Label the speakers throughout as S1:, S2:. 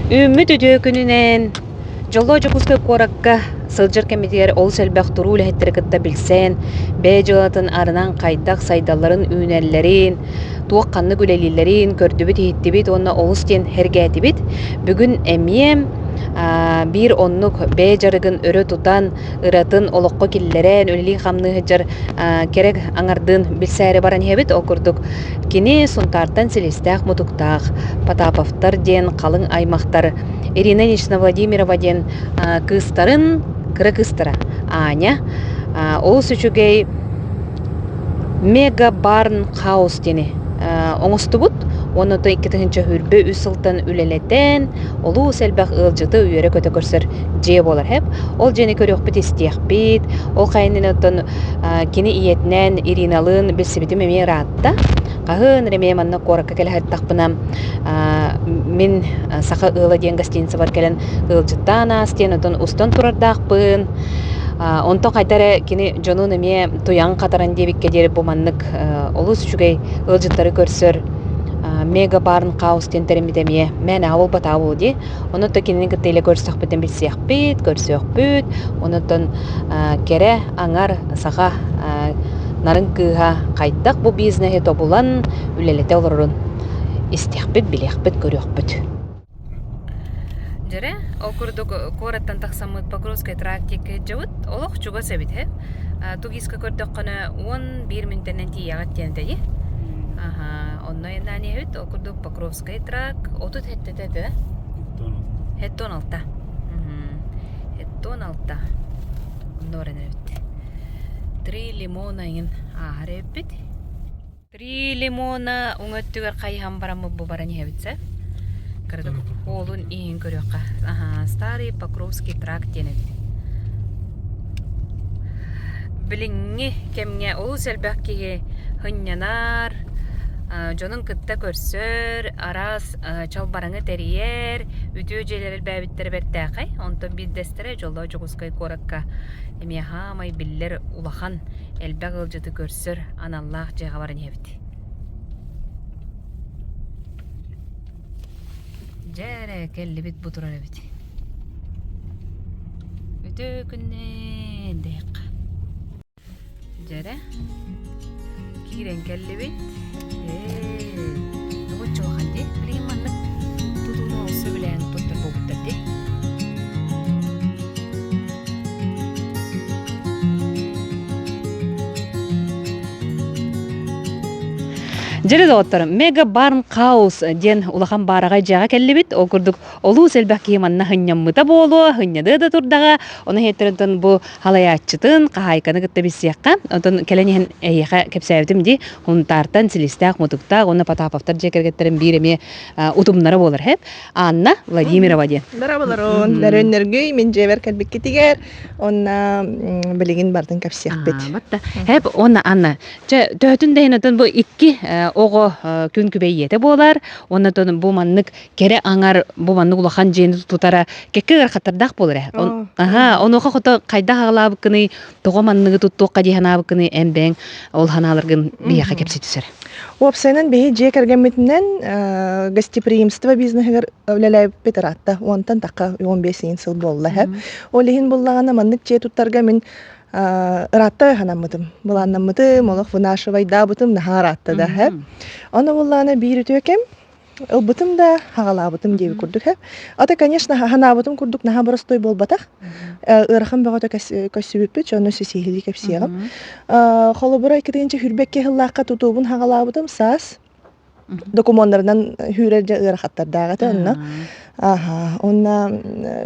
S1: Үүммүт үтүө күнүнэн Дьоллоох Дьокуускай куоракка сылдьар кэммитигэр олус элбэх туруу үлэһиттэри кытта билсэн, бэйэ дьыалатын арынан хайдах сайдалларын, үүнэллэрин, туох ханнык үлэлииллэрин көрдүбүт-иһиттибит уонна олус диэн сэргээтибит. Бүгүн эмиэ биир оннук бэйэ дьарыгын өрө тутан, ыратын олоххо киллэрэн, үлэлии-хамныы сылдьар кэрэ аҥардыын билсээри баран иһэбит. Ол курдук Кини Сунтаартан силистээх-мутуктаах Потаповтар диэн халыҥ аймахтар Ирина Ильинична Владимирова диэн кыыстарын кыра кыыстара Аня олус үчүгэй Мега Барн Хаус диэни оҥостубут уонна 2023 сылтан үлэлэтэн олус элбэх ыалдьыты үөрэ-көтө көрсөр дьиэ буолар хэп. Ол дьиэни көрүөхпүт истиэхпит. Ол хайынын оттон кини ийэтинээн Ириналыын билсибитим эмиэ ыраатта. Хаһын эрэ эмиэ манна куоракка кэлэ сырыттахпына мин Саха ыала диэн гостиницабар кэлэн ыалдьыттаан аас диэн оттон устан турардаахпын. Онтон хайда эрэ кини дьонун эмиэ туйаҕын хатаран диэбиккэ диэри бу маннык олус үчүгэй ыалдьыттары көрсөр Мега Барн Хаус диэн тэриммит эмиэ мээнэ буолбатаҕа буолуо дии. Онон то кинини кытта илэ көрсөхпүтүн билсиэхпит, көрсүөхпүт. Онон кэрэ аҥар саха нарын кыыһа хайдах бу бизнеһи тобулан үлэлэтэ олорорун истиэхпит, билиэхпит, көрүөхпүт. Дьэрэ, ол курдук куораттан тахсаммыт Покровскай тракт диэки сылдьабыт. Олох чугас эбит һэ. Тугиска көрдөххүнэ 11 мүнүүтэнэн тиийэҕит диэн этэ дии. Аха, онно айаннаан иһэбит. Ол курдук Покровскай тракт 37 этэ. 76. 76. Онно баран эбит. Три лимона иҥин ааһар эбиппит. Три лимона уҥа өттүгэр хайыһан бараммыт бу баран иһэбит сэ. Кыратык уолун иһин көрүөххэ. Аха, Старый Покровский тракт диэн эбит. Билиҥҥи кэмҥэ олус элбэх киһи сынньанар, дьонун кытта көрсөр, араас чалбараҥы тэрийэр, үтүө дьиэлэр элбээбиттэрэ бэртээхэй. Онтон биирдэстэрэ Дьоллоох Дьокуускай куоракка эмиэ хаамай биллэр улахан элбэх ыалдьыты көрсөр аналлаах дьиэҕэ баран иһэбит. Дьэ эрэ кэллибит бу турар эбит. Үтүө күннээн дэһиэххэ. Дьэрэ, киирэн кэллибит. Ээ, нуучча улахан дии. Билигин маннык тутууну олус сөбүлээн туттар буолбуттар дии. Дьэрэ доҕоттор, Мега Барн Хаус диэн улахан баараҕай дьиэҕэ кэллибит. Ол курдук олус элбэх киһи манна сынньаммыта буолуо, сынньаныа да турдаҕа. Ону иһиттэринтэн бу халайааччытын, хаһаайканы кытта билсиэххэ. Онтон кэлэн иһэн эһиэхэ кэпсээбитим дии, Хунтаартан силистээх, мутуктаах уонна Потаповтар дьиэ кэргэттэрин биир эмиэ утумнара буолар һэп. Анна Владимирова диэн.
S2: Дорооболорун, нөрүөн-нөргүй, мин дьиэбэр кэлбиккитигэр уонна билигин бардын кэпсиэхпит.
S1: Батта. Хэп уонна Анна, чэ төһөтүн да иһин отон бу икки оҕо күн күбэй ийэтэ буолар, уонна отон бу маннык кэрэ аҥар бу маннык улахан дьиэни тутара кэккэ ыарахаттардаах буолар ээ. Аһаа, онуоха хото хайдах аҕалаабыккыный, тоҕо манныгы туттуохха дии санаабыккыный эн бэйэҥ ол санааларгын биһиэхэ кэпсии түсэр.
S2: Уопсайынан биһи дьиэ кэргэммитинэн гостеприимство бизнеһигэр үлэлээбиппит ыраатта. Уонтан тахха 15 иһин сыл буолла һэ. Ол иһин буллаҕына маннык дьиэ туттарга мин ыраатта санаммытым. Былааннаммытым, олох вынашивайдаабытым наһаа ыраатта да һэ. Ону буллаҕына биир үтүө кэм Ылбытым да, хаҕалаабытым диэбит курдук ээ. Ата, конечно, ханаабытым курдук наһаа боростуой буолбатах. Ыарахан бөҕөтө көссүбүппүт, онно сисиһилии кэпсиэҕим. Холобура, 2022 сыллаахха тутуубун хаҕалаабытым саас. Докумуоннарынан хүүрэр дьэ ыарахаттардаах этэ онно. Аха, онно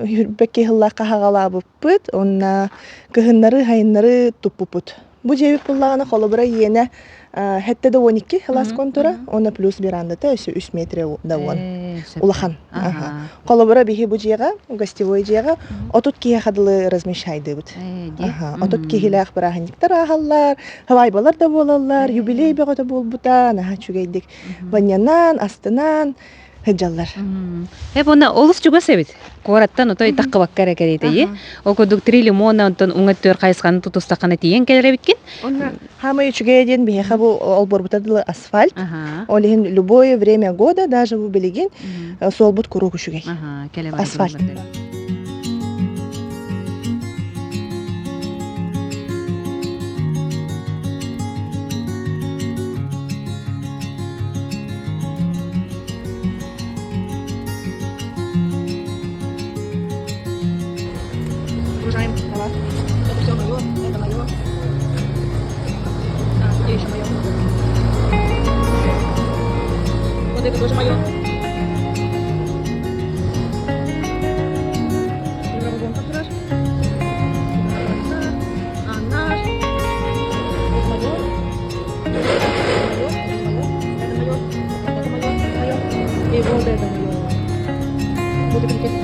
S2: 22 сыллаахха хаҕалаабыппыт, онно кыһыннары, сайыннары туппуппут. Бу дьиэбит буллаҕына холобура иэнэ хэттэ да 12 хылаас контура, уонна плюс верандата өссө 3 метр да уон. Улахан. Холобура биһи бу дьиэҕэ, гостевой дьиэҕэ 30 киһиэхэ дылы размещайдыыбыт. 30 киһилээх бырааһынньыктар ааһаллар, хавайбалар да буолаллар, юбилей бөҕөтө буолбута, наһаа үчүгэйдик банньанан, астынан сылдьаллар.
S1: Эп уонна олус чугас эбит. Куораттан отой таххыбакка эрэ кэриэтэйи. Ол курдук Три лимона онтон уҥа өттүгэр хайысханы тутустаххына тиийэн кэлэр эбиккин.
S2: Онно хаамай үчүгэйэ диэн биһиэхэ бу олбуорбута дылы асфальт. Ол иһин любое время года, даже бу билигин суолбут куруук үчүгэй. Асфальт. Загружаем товар. Это все мое, это мое. А, где еще мое? Вот это тоже мое. А наш. Это мое. Это мое. Это мое. Это мое. Это мое. И вот это мое. Вот это все.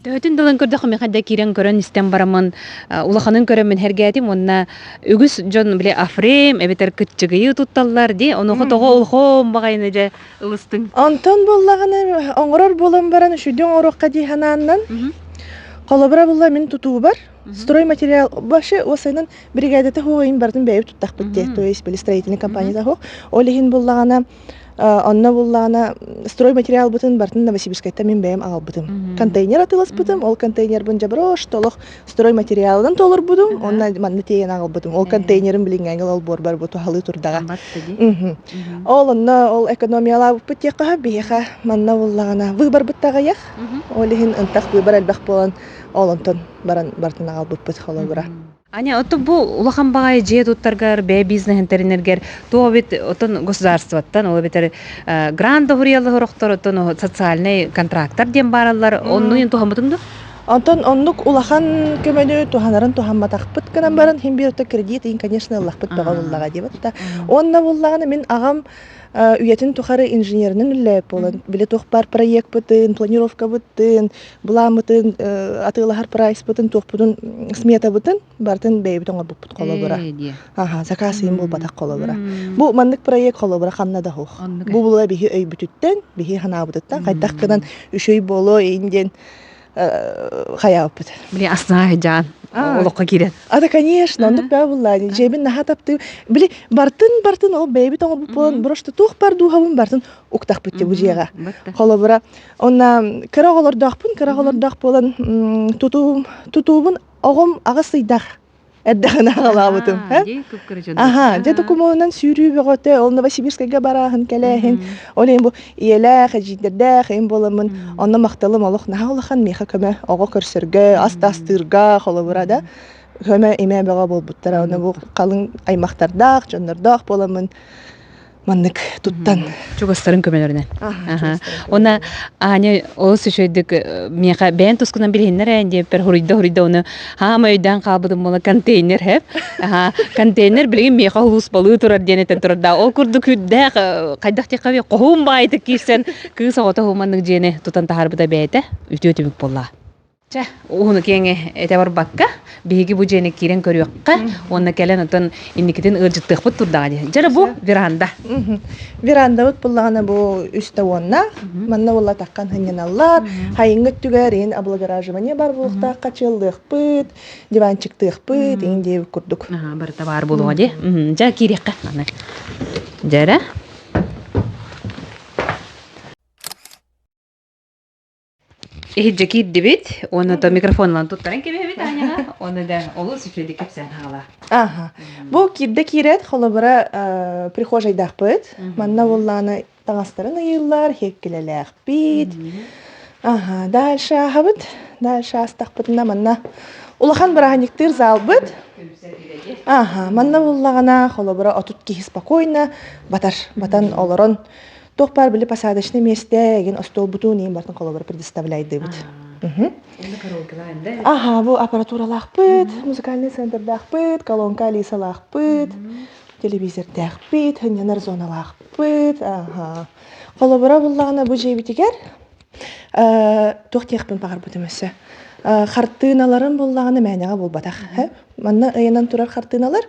S1: Төһөтүн дылын көрдөххө миэхэ да киирэн көрөн истэн бараммын улаханын көрөммүн сэргээтим уонна үгүс дьон били афрем эбэтэр кыччыгыйы тутталлар дии онуоха тоҕо улахан баҕайыны дьэ ылыстыҥ.
S2: Онтон буоллаҕына оҥорор буолан баран үчүгэй оҥоруохха дии санааннан холобура буолла мин тутуубар стройматериал вообще уосайынан бригадата хуоҕайын барытын бэйэбит туттахпыт дии то есть били строительный компанията хуох ол иһин буллаҕына Онно буллаҕына стройматериалбытын барытын Новосибирскайтан мин бэйэм аҕалбытым. Контейнер атыыласпытым, ол контейнербын дьаброш толох стройматериалынан толорбутум, уонна манна тиэйэн аҕалбытым. Ол контейнерым билиҥҥээҥи ол буорбар бу туһалыы турдаҕа. Ол онно ол экономиялаабыппыт диэххэ биһиэхэ манна буллаҕына выборбыт таҕыйах. Ол иһин ынтах выбор элбэх буолан ол онтон баран барытын аҕалбыппыт холобура.
S1: Аня, оттон бу улахан баҕайы дьиэ туттаргар, бэйэ бизнеһин тэринэргэр туох эбит оттон государствоттан, ол эбэтэр грант доһуруйаллар сорохтор, оттон социальный контрактар диэн баараллар, оннуйун туһаммытыҥ дуо?
S2: Онтон оннук улахан көмөнү туһанарын туһамматахпыт гынан баран, иһин биир кредит иһин, конечно, ыллахпыт бөҕө буллаҕа диэбит да. Уонна буллаҕына мин аҕам үйэтин тухары инженеринэн үлэлээбит буолан, били туох баар проекпытын, планировкабытын, былааммытын, атыылаһар прайспытын, туохпутун, сметабытын барытын бэйэбит оҥорбуппут холобура. Аха, заказ иһин буолбатах холобура. Бу маннык проект холобура ханна да суох. Бу була биһи өйбүтүттэн, биһи санаабытыттан хайдах гынан үчүгэй буолуо иин диэн хайаабыппыт.
S1: Били астына жаан олоххо киирэн.
S2: Ата, конечно, оннук баа буллаани. Дьиэбин наһаа таптыым. Били бартын-бартын ол бэйэбит оҥорбут буолан, просто туох бар дууһабын бартын уктахпыт бу дьиэҕэ. Холобура, онна кыра оҕолордоохпун, кыра оҕолордоох буолан тутуубун оҕом аҕыс ыйдаах эрдэҕинэ аҕалаабытым. Аха, дьэ докумуонунан сүүрүү бөҕөтө, ол Новосибирскайга барааһын кэлээһин, ол иһин бу ийэлээх, эдьиийдэрдээх им буоламмын, онно махталым олох наһаа улахан миэхэ көмө оҕо көрсөргө, ас астыырга, холобура да көмө имэ бөҕө буолбуттара. Онно бу халыҥ аймахтардаах, дьоннордоох буоламмын маннык туттан
S1: чугастарын көмөлөрүнэн. Уонна Аня олус үчүгэйдик миэхэ бэйэн тускунан билиһиннэр ээ диэппэр хуруйда хуруйда ону хаама өйдөөн хаалбытым буола контейнер хэп контейнер билигин миэхэ улууспалыы турар диэн этэн турар да ол курдук үрдээх хайдах диэххэ хоһуун баайытык киирсэн кыыс оҕото маннык дьиэни тутан таһаарбыта бэйэтэ үтүө түмүк буолла. Чэ, уһуну киэҥи этэ барбакка, биһиги бу дьиэни киирэн көрүөххэ уонна кэлэн отон инникитин ыалдьыттыахпыт турдаҕа дии. Дьэ бу веранда.
S2: Верандабыт буллаҕына бу үстэ уонна манна буолла таххан сынньаналлар. Хайыҥҥы өттүгэр иин облагораживание бар буолуохтаахха чыаллыахпыт, диванчиктыахпыт, иин диэбит курдук.
S1: Барыта баар буолуоҕа дии. Дьэ киириэххэ аны. Дьэ эрэ. Иһирдьэ киирдибит уонна то микрофонунан туттаран кэбиһэбит Аняҕа уонна да олус үчүгэйдик кэпсээн хаала.
S2: Аха. Бу киирдэ киирээт холобура прихожайдаахпыт. Манна буоллааны таҥастарын ыйыыллар, хиэккилэлээхпит. Аха, дальше ааһабыт. Дальше аастахпытына манна улахан бырааһынньыктыыр залбыт. Аха, манна буллаҕына холобура 30 киһи спокойно батар, батан олорон Туох баар били посадочный миэстэ эгин остуолбутун иин бартын холобур предоставляйдыбыт. Аха, бу аппаратуралаахпыт, музыкальный центрдаахпыт, колонка Алисалаахпыт, телевизордаахпыт, сынньанар зоналаахпыт. Аха. Холобура буллаҕына бу дьиэбитигэр туох диэхпин баҕарбытым өссө. Хартыыналарым буллаҕына мээнэҕэ буолбатах. Манна ыйанан турар хартыыналар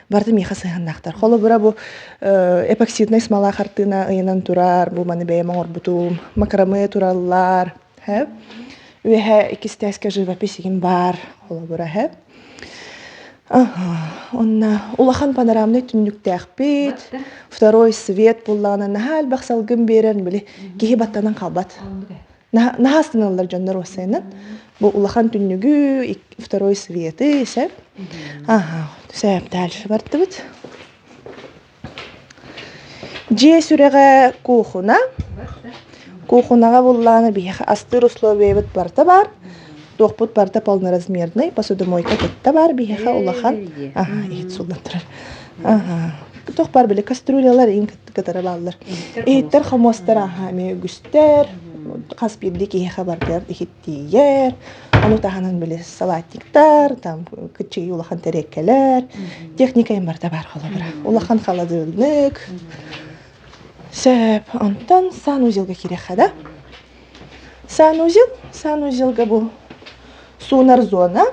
S2: барыта миэхэ сыһыаннаахтар. Холобура бу эпоксиднай смола хартыына ыйанан турар, бу маны бэйэм оҥорбутум, макраме тураллар. Үөһэ иккис живопись игин баар, холобура һэ. Онна улахан панорамнай түннүктээхпит, второй свет буллаҕына наһаа элбэх салгын биэрэр, били киһи баттанан хаалбат. Наһаа астыналлар дьоннор уоссайынан. Бу улахан түннүгү, второй светы, сөп. Ага, сөп, дальше бардыбыт. Дьиэ сүрэҕэ куухуна. Куухунаҕа буллаана биһиэхэ астыыр условиябыт барыта баар. Туохпут барыта полноразмерный, посудомойка кытта баар биһиэхэ улахан. Ага, иһит суллан турар. Ага. Туох баар били кастрюлялар иин кытары бааллар. Иһиттэр хомуостар аха эмиэ үгүстэр. Хас биирдии киһиэхэ барытыгар иһит тиийэр. Ону таһынан били салатниктар, там кыччый улахан тэриэккэлэр, техника барыта баар холобура. Улахан холодильник. Сөп. Онтон санузелга кириэххэ да. Санузел, санузелга бу суунар зона,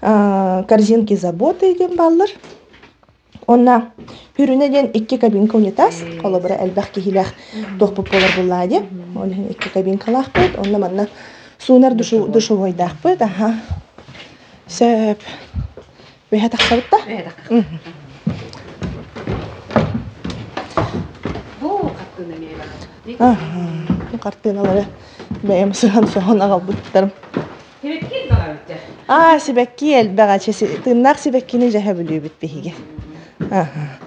S2: корзинки заботы диэн бааллар. Онно хүрүнэ диэн икки кабинка унитаз, холобура элбэх киһилээх туохпут буолар буоллаа диэн. Ол иһин икки кабинкалаахпыт, онно манна суунар душевойдаахпыт, аха. Сөп. Үөһэ тахсабыт да?
S1: Бу хартыына эмиэ
S2: Аха. Хартыыналары бэйэм сыһан-соһон аҕалбыттарым.
S1: Сибэкки элбэҕэ эбит
S2: Аа, сибэкки элбэҕэ. Тыыннаах сибэккини дьэһэ бүлүүбүт биһиги. Аха.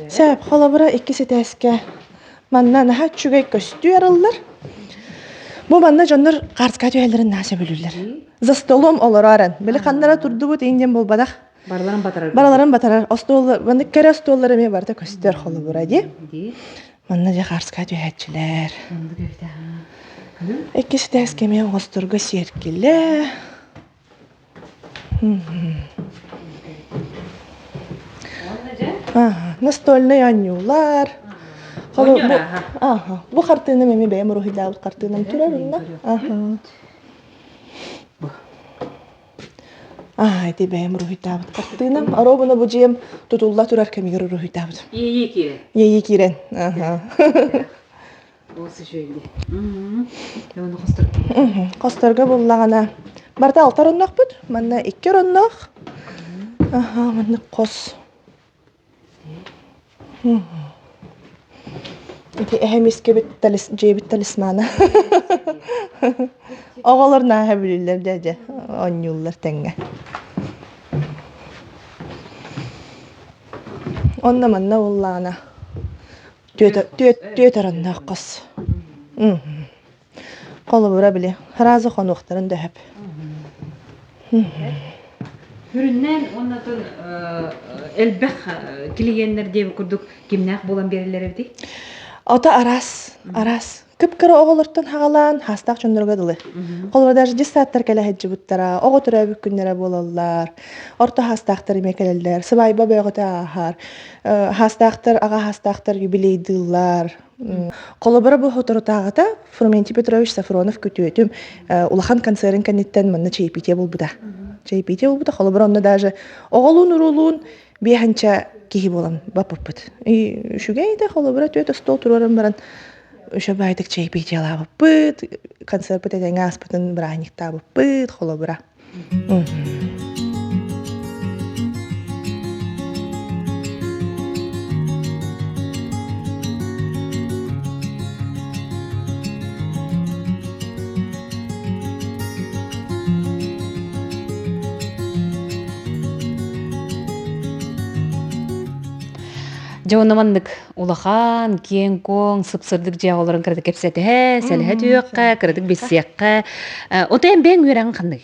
S2: Сөп, холобура иккис этээскэ манна наһаа үчүгэй көстүү арыллар. Бу манна дьоннор картка түһэллэрин наһаа сөбүлүүллэр. За столом олоророн. Били ханнара турдубут индиан буолбатах.
S1: Барыларын батарар.
S2: Барыларын батарар. Остуол, маннык кэрэ остуоллар эмиэ барыта көстөр холобура дии. Манна дьэ хаарска түһээччилэр. Иккис этээскэ эмиэ оҥосторго сиэркилэ. Настольнай оонньуулар. Бу хартыынам эмиэ бэйэм уруһуйдаабыт хартыынам турар онно. Аа, ити бэйэм уруһуйдаабыт хартыынам. Оруобуна бу дьиэм тутулла турар кэмигэр уруһуйдаабытым.
S1: Иэйии киирэн.
S2: Иэйии киирэн. Аха.
S1: Олус үчүгэй. Оны хостор.
S2: Хосторго буллаҕына барыта алта оронноохпут. Манна икки оронноох. Аха, маннык хос. Ити эһэм искэбит дьиэбит талисмана. Оҕолор нааһа билиллэр дьэ дьэ оонньууллар тэҥҥэ. Онно манна уллаана түөт оронноох хос. Холобура били сразу хонуохтарын да сөп.
S1: Сүрүннээн уонна элбэх клиеннэр диэбит курдук кимнээх буолан биэрэллэр эбитий?
S2: Ото араас, араас. Кып-кыра оҕолортон хаҕалаан хаастаах дьоннорго дылы. Холобура даже дьыссааттар кэлэ сылдьыбыттара, оҕо төрөөбүт күннэрэ буолаллар, орто хаастаахтар эмиэ кэлэллэр, сыбаайба бөҕөтө ааһар, хаастаахтар, аҕа хаастаахтар юбилейдыыллар. Холобура бу соторутааҕыта Фрументий Петрович Сафронов күтүөтүм улахан концерын кэнниттэн манна чаепитие буолбута. Чаепитие буолбута, холобура онно даже оҕолуун-уруулуун биэһинчэ киһи буолан баппыппыт. Үчүгэй да холобура түөрт остуол туруоран баран үчүгэйдик чаепитиелаабыппыт, концерпыт этэҥҥэ ааспытын бырааһынньыктаабыппыт холобура.
S1: Дьэ онно маннык улахан, киэҥ-куоҥ, сып-сырдык дьиэҕэ олорон кыратык кэпсэтэһэ, сэлэһэ түһүөххэ, кыратык билсиэххэ. Ото эн бэйэҥ үөрэҕиҥ ханныгый?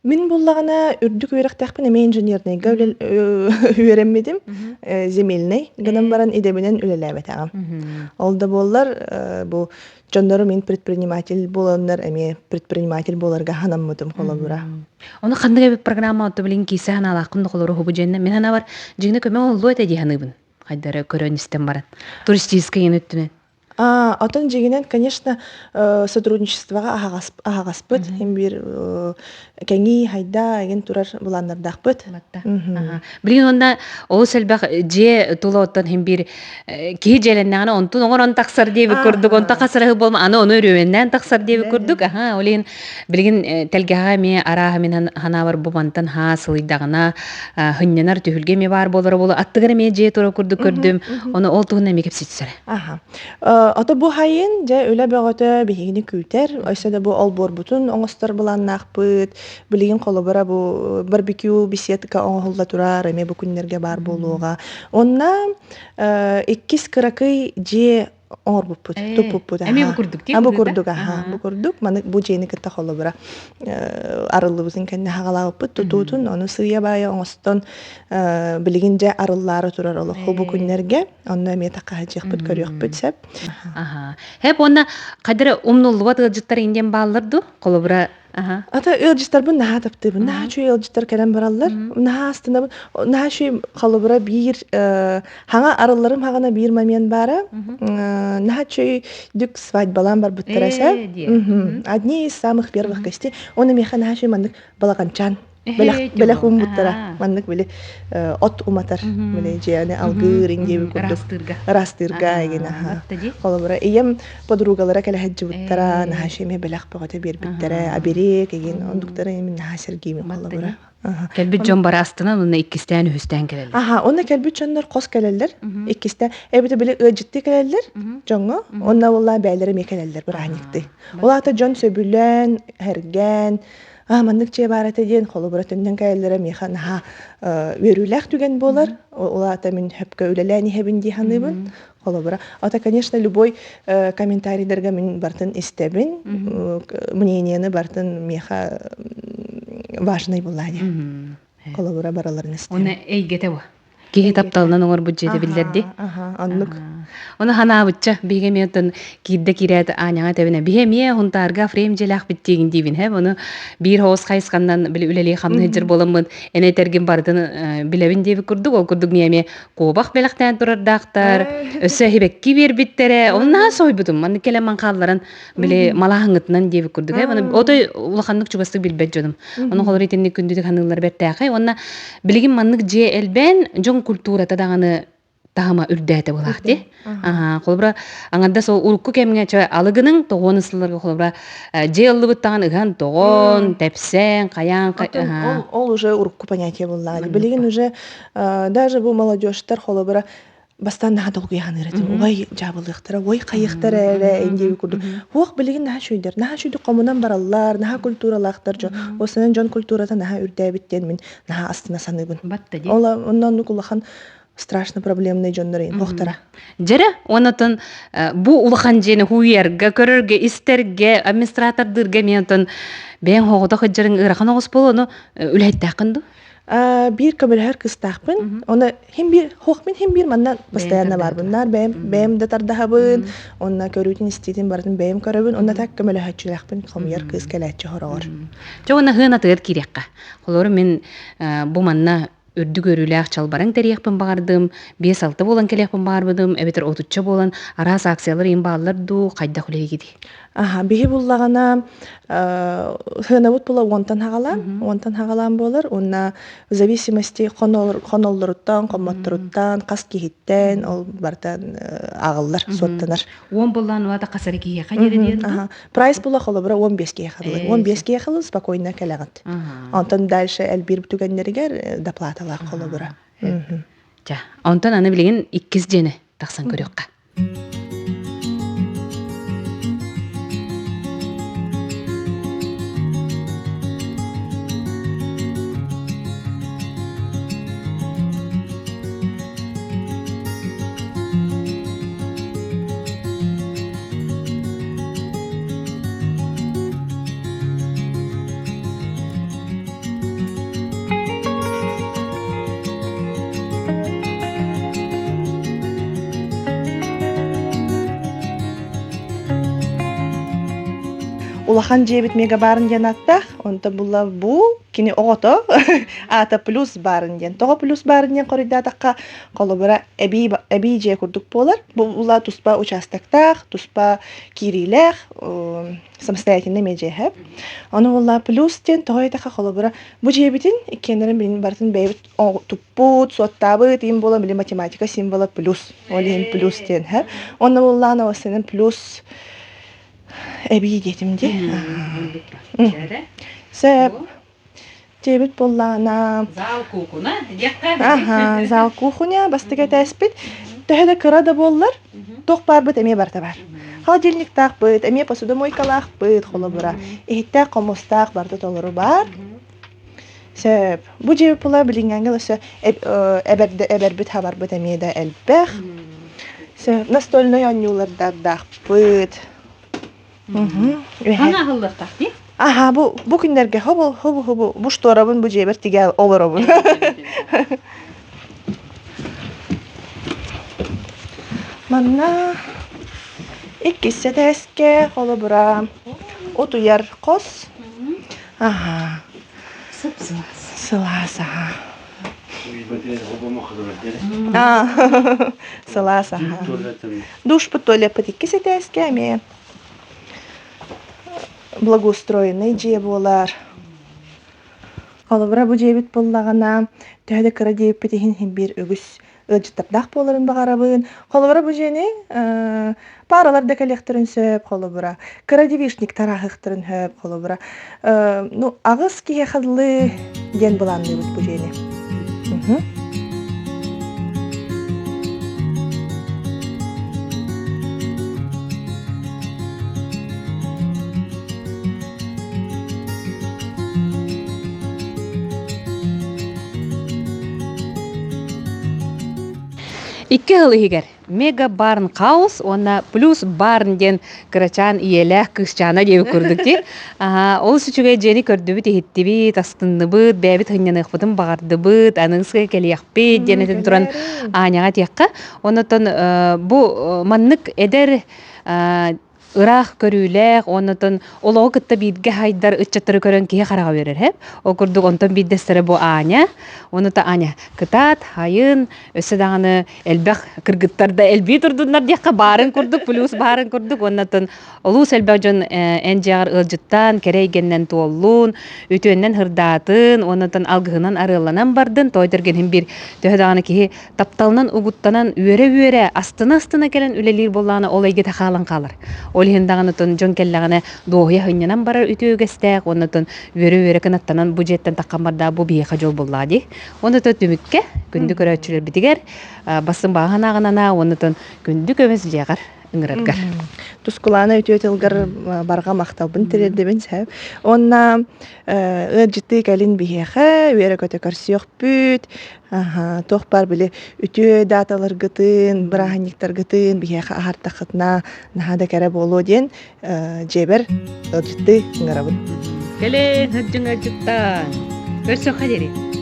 S2: Мин буллаҕына үрдүк үөрэхтээхпин эмиэ инженернэйгэ үөрэммитим, земельнэй гынан баран идэбинэн үлэлээбэтэҕим. Ол да буоллар бу дьоннору мин предприниматель буоланнар эмиэ предприниматель буоларга санаммытым холобура.
S1: Ону ханнык эбит программа отто билин киисэ ханаалааххын да холору хубу дьэннэ мин ханабар дьиҥнэ көмө оллуо этэ дии саныыбын. Хайдары көрөн истэн баран. Туристическай ен өттүнэн.
S2: А, отон дьиҥинэн, конечно, сотрудничествоҕа аһаҕаспыт, хим биир кэҥии, хайда, эгин турар былааннардаахпыт.
S1: Билигин онно олус элбэх дьиэ тула оттон хим биир киһи дьиэлэннэҕинэ онтун оҥорон тахсар диэбит курдук, онто хасыраһы буолма, аны ону өрүөннээн тахсар диэбит курдук. Аха, ол иһин билигин тэлгэһэҕэ эмиэ арааһа мин ханаабар бу мантан хаа сылыйдаҕына хынньанар түһүлгэ эмиэ баар буолара буолуо. Аттыгар эмиэ дьиэ тура курдук көрдүм. Ону ол туһунан эмиэ кэпсэтсэрэ.
S2: Аха. Ото бу хайын дьэ үлэ бөҕөтө биһигини күүтэр. Өссө да бу олбуорбутун оҥостор былааннаахпыт. Билигин холобура бу барбекю беседка оҥоһулла турар, эмиэ бу күннэргэ баар буолуоҕа. Онно иккис кыракый дьиэ оҥорбуппут, туппуппут.
S1: Эмиэ бу курдук дии?
S2: Бу курдук, аха, бу курдук. Маны бу дьиэни кытта холобура арыллыбытын кэннэ хаҕалаабыппыт тутуутун, ону сыыйа-баайа оҥостон билигин дьэ арыллаары турар олохху бу күннэргэ. Онно эмиэ такаһыдьыахпыт, көрүөхпүт сөп.
S1: Аха. Хэп уонна хайдара умнуллубат ыалдьыттар индиэн бааллар ду? Холобура
S2: Ата ыалдьыттарбын наһаа таптыыбын. Наһаа үчүгэй ыалдьыттар кэлэн бараллар. Наһаа астынабын. Наһаа үчүгэй холобура биир хаҥа арылларым хаҕана биир момент баара. Наһаа үчүгэй свадьбалаан барбыттара сэ. Одни из самых первых гостей. Он миэхэ наһаа үчүгэй маннык балаҕанчаан бэлэх ууммуттара. Маннык били от уматар били дьиэни алгыыр индиэби курдук ыраастыырга игин аха. Холобура ийэм подругалара кэлэ сылдьыбыттара, наһаа эмиэ бэлэх бөҕөтө биэрбиттэрэ, абереек игин оннуктары мин наһаа сэргиибин холобура.
S1: Кэлбит дьон бары астынан уонна иккистээн үһүстээн кэлэллэр.
S2: Аха, онно кэлбит дьоннор хос кэлэллэр. Иккистээн эбэтэ били ыалдьыттыы кэлэллэр дьоҥҥо, онно буоллаа бээлэрэ эмиэ кэлэллэр бырааһынньыктыы. Ол аата дьон сөбүлээн, һэргээн, аа маннык дьиэ баар этэ диэн холобура төннөн кэлэллэрэ миэхэ наһаа үөрүүлээх түгэн буолар. Ол аата мин хөпкө үлэлээн иһэбин дии саныыбын. Холобура, ата, конечно, любой комментарийдарга мин бартын истэбин, мнениены бартын миэхэ важный булаани. Холобура бараларын истэбин.
S1: Уна эйгете бу. Киһи тапталынан оҥорбут дьиэтэ биллэрди.
S2: Аха, оннук.
S1: Оны ханаабычча биһиги эмиэ оттон киирдэ киирээт Аняҕа тэбинэ биһи эмиэ Хунтаарга Фрейм дьиэлээхпит диигин диибин һэ ону биир хоос хайысханнан били үлэлии хамныы сылдьар буоламмыт эн этэргин барытын билэбин диэбит курдук ол курдук миэ эмиэ куобах бэлэхтээн турардаахтар, өссө эһибэкки биэрбиттэрэ, ону наһаа соһуйбутум. Маннык кэлэн маҥхаалларан били малааһыҥҥытынан диэбит курдук. Э, отой улаханнык чугастык билбэт дьонум. Ону холор итинник күндүтүк ханыыллар бэртээхэй. Уонна билигин маннык дьиэ элбээн, дьон культурата даҕаны таһыма үрдээтэ буолаах дии. Аха, холобура, аҥардас ол урукку кэмҥэ чэ алыгының тоҕуон ысылларга холобура дьиэ ыллыбыттаҕын ыһан тоҕон, тэпсэн, хайаан
S2: Ол, ол уже урукку понятие буоллаҕа. Билигин уже даже бу молодежтар холобура бастаан наһаа долгуйаһаныыр этим. Ой, дьаабылыахтара, ой, хайыахтара эрэ диэби курдук. Хуох билигин наһаа үчүгүйдэр, наһаа үчүгүйдүк хомунан бараллар, наһаа культуралаахтар дьон. Осынан дьон культурата наһаа үрдээбит диэн мин наһаа астына саныыбын. Ол онно оннук улахан страшно проблемный дьоннор охтара.
S1: Дьэрэ, онотон бу улахан дьиэни хуйарга, көрөргө, истэргэ, администратордыырга мен отон бэйэҥ хоҕото хыдьарыҥ ыарахан оҕус буолуо, ону үлэһиттээххин дуу?
S2: Биир көмөлөһөр кыыстаахпын. Оны хим биир хуох мин хим биир манна постоянно барбын. Нар бэйэм бэйэм да тардаһабын, онна көрүүтүн истиитин барытын бэйэм көрөбүн, онна так көмөлөһөччүлээхпин хомуйар кыыс кэлээччи хороҕор.
S1: Чэ уонна хыан атыгар киириэххэ. Холобур мин бу манна үрдүк үөрүүлээх чалбараҥ тэриэхпин баҕардым, 5-6 буолан кэлиэхпин баҕарбытым, эбэтэр отучча буолан араас акциялар иһин бааллар дуу, хайдах үлэһигитий?
S2: Аха, биһи буллаҕына сыанабыт була уонтан хаҕалаан, уонтан хаҕалаан буолар. Уонна в зависимости хоноллоруттан, хоммотторуттан, хас киһиттэн ол барытан ааҕыллар, суоттанар.
S1: Уон буллаан уата хас эрэ киһиэхэ диэри диэн
S2: Аха. Прайс була холобура 15 киһиэхэ дылы. 15 киһиэхэ дылы спокойно кэлэҕит. Онтон дальше элбиир түгэннэригэр доплаталаах холобура.
S1: Ча, онтон аны билигин иккис дьиэни тахсан көрүөххэ.
S2: Улахан дьиэбит мегабарын диэн ааттаах, онтон булла бу кини оҕото аата плюс баарын диэн. Тоҕо плюс баарын диэн хоруйдаатахха, холобура эбии эбии дьиэ курдук буолар. Бу була туспа участоктаах, туспа киириилээх, самостоятельный эмиэ дьиэһэ. Ону буолла плюс диэн тоҕо диэтэххэ холобура бу дьиэбитин иккиэннэрин билин барытын бэйэбит туппут, суоттаабыт иин буолан били математика символа плюс. Ол иһин плюс диэн һэ. Онно буоллаан оҕостенен плюс эбии диэтим дии. Сөп. Дьиэбит буоллаҕына
S1: Зал куукуна диэххэ.
S2: Аха, зал кухня бастакы этээспит. Төһө да кыра да буоллар, туох баарбыт эмиэ барыта бар. Холодильниктаахпыт, эмиэ посудомойкалаахпыт, холобура. Иһиттээх, хомустаах барыта толору баар. Сөп. Бу дьиэбит була билиҥҥээҥҥэ өссө эбэрбит хабарбыт эмиэ да элбэх. Сөп. Настольнай оонньуулардаахпыт.
S1: Хаҥа аһыллыахтаах дии?
S2: Аха, бу күннэргэ хобу хобу хобу бу шторабын бу дьиэбэр тигэ олоробун. Манна иккис этээскэ холобура утуйар хос. Аха.
S1: Сып-сылаас.
S2: Сылаас аха. Сылаас аха. Душпут туалеппыт иккис этээскэ эмиэ благоустроенный дьиэ буолар. Холобура, бу дьиэбит буоллаҕына, төһө да кыра диэбиппит иһин иһин биир үгүс ыалдьыттардаах буоларын баҕарабын. Холобура, бу дьиэни паралар да кэлиэхтэрин сөп, холобура, кыра девичниктар ааһыахтарын сөп, холобура. Ну, аҕыс киһиэхэ дылы диэн былаанныыбыт бу дьиэни.
S1: Икки сыл иһигэр Мега Барн Хаус уонна Плюс Барн диэн кырачаан ийэлээх кыысчаана диэбит курдук дии. Аһа, олус үчүгэй дьиэни көрдүбүт, иһиттибит, астынныбыт, бэйэбит сынньаныахпытын баҕардыбыт, аныгыскы кэлиэхпит диэн этэн туран Аняҕа этиэххэ. Оннуттан бу маннык эдэр ыраах көрүүлээх уоннатан олоҕу кытта бииргэ хайдар ыччаттары көрөн киһи хараҕа үөрэр һэп. Ол курдук онтон биирдэстэрэ бу Аня. Онута Аня кытаат, хайын, өссө даҕаны элбэх кыргыттар да элбии турдуннар диэххэ баарын курдук, плюс баарын курдук уоннатан олус элбэх дьон эн дьиэҕэр ыалдьыттаан, кэрэ эйгэннэн туоллун, үтүөннэн һырдаатын, уоннатан алгыһынан арыалланан бардын, той тэргэнин биир төһө даҕаны киһи тапталынан угуттанан үөрэ-үөрэ, астына-астына кэлэн үлэлиир буоллаҕына ол эйгэтэ хаалан хаалар. Ол иһин даҕаны дьон кэллэҕинэ дуоһуйа сынньанан барар үтүө үгэстээх уонна үөрэ-үөрэ кынаттанан бу дьиэттэн таххан барда бу биһиэхэ дьол буоллаҕа дии. Уонна түмүккэ күндү көрөөччүлэрбитигэр бастыҥ баҕа санааҕын уонна күндү көмүс дьиэҕэр ыҥыраргар.
S2: Тускулаана үтүө тылгар барҕа махталбын тириэрдэбин сөп. Уонна ыалдьыттыы кэлин биһиэхэ үөрэ-көтө көрсүөхпүт. Туох баар били үтүө дааталаргытын, бырааһынньыктаргытын биһиэхэ аһартаххытына наһаа да кэрэ буолуо диэн дьиэбэр ыалдьыттыы ыҥырабын.
S1: Кэлин, сылдьыҥ ыалдьыттаан. Көрсүөххэ диэри.